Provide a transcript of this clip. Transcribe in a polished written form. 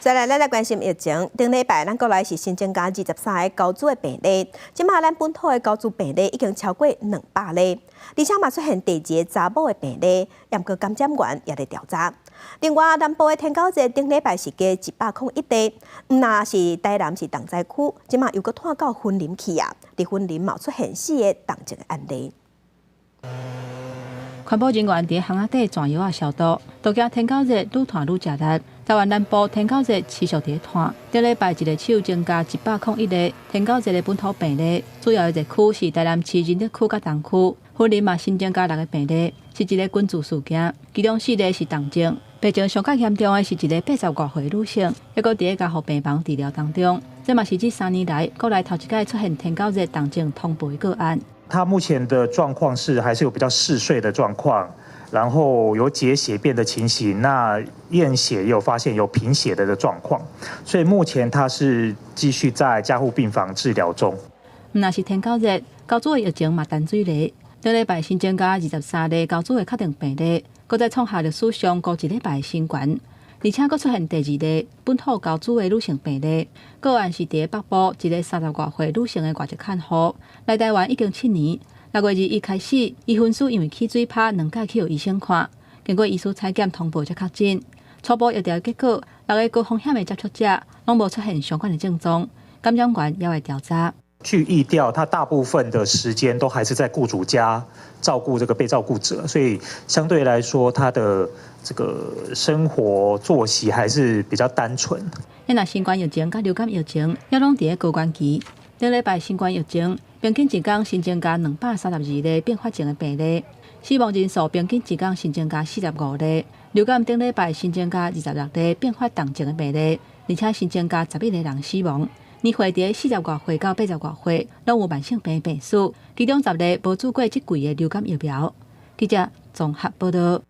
再來，咱來關心疫情。頂禮拜，咱國內是新增加23個高株的病例，這馬咱本土的高株病例已經超過200例，而且嘛出現第二個查某的病例，毋過感染源也佇調查。另外，南部的天狗節頂禮拜是加101例，毋但是台南是重災區，這馬又閣湠到雲林去啊！佇雲林嘛出現四个重症的案例。環保人員佇巷仔底鑽藥仔消毒，都驚天狗熱愈湠愈食力。台灣南部天狗熱持續佇湠，頂禮拜一个手增加101例天狗熱的本土病例，主要的熱區是台南市仁德區佮東區，雲林嘛新增加六个病例，是一个群聚事件，其中四个是重症。病情上較嚴重的是一个80外歲女性，猶閣佇咧加護病房治療當中。這嘛是這3年來國內頭一擺出現天狗熱重症通報的個案。他目前的狀況是還是有比較嗜睡的狀況，然後有解血便的情形，那驗血也有發現有貧血的狀況，所以目前他是繼續在加護病房治療中。毋但是天狗熱，高株的疫情嘛陳水螺。頂禮拜新增加23例高株的確定病例，閣再創下歷史上高一禮拜新高，而且閣出現第二例本土高株的女性病例，個案是佇北部一个30外歲女性的外籍看護，來台灣已經7年。6月21開始，伊分屍因為起水泡兩擺去予醫生看，經過醫師採檢通報才確診。初步疫調結果，六个高風險的接觸者攏無出現相關的症狀，感染源猶會調查。據疫調，他大部分的時間都還是在雇主家照顧這個被照顧者，所以相對來說，他的這個生活作息還是比較單純。若新冠疫情佮流感疫情，猶攏佇咧高原期。頂禮拜新冠疫情平均一工新增加232例併發症的病例，死亡人數平均一工新增加45例。流感頂禮拜新增加26例併發重症的病例，而且新增加11個人死亡。年歲佇40外歲到80外歲，攏有慢性病病史，其中10个無注過這季的流感疫苗。記者綜合報道。